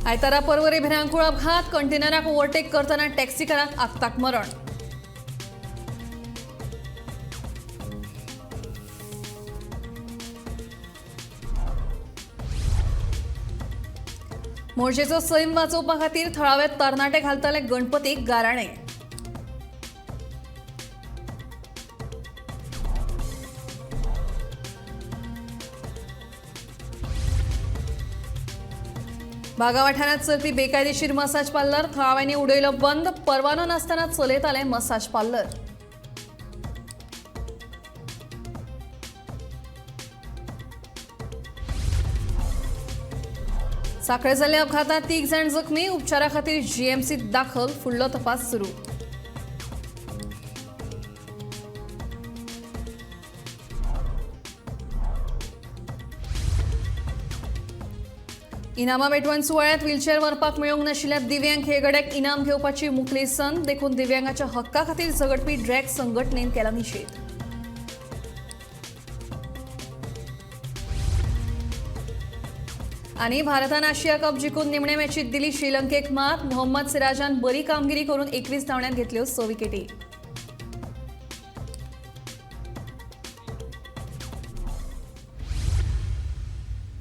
आयतारा पर्वरी भिरांकूळ अपघात. कंटेनराक ओव्हरटेक करतना टॅक्सीकाराक आक्ताक मरण. मोर्जेचो सैम वाचोवपा खातीर थळावे तरणाटे घालताले गणपतीक गाराणे. बागा वाठारांत चलपी बेकायदेशीर मसाज पार्लर थळाव्यांनी उडयलो बंद. परवानो नासतना चलयताले मसाज पार्लर. सांखळे जाल्ल्या अपघातात 3 जाण जखमी. उपचारा खातीर जीएमसीत दाखल. फुडलो तपास सुरू. इनामां भेटवण सुवाळ्यात व्हीलचेअर व्हरपाक मेळूंक नाशिल्ल्या दिव्यांग खेळगड्याक इनाम घेवपाची मुखली संद. देखून दिव्यांगाच्या हक्का खातीर झगडपी ड्रॅग संघटनेन केला निशेध. आनी भारतान आशिया कप जिखून निमणे मॅचीत दिली श्रीलंकेक मात. मोहम्मद सिराजान बरी कामगिरी करून 21 धांवड्यांत घेतल्यो 6 विकेटी.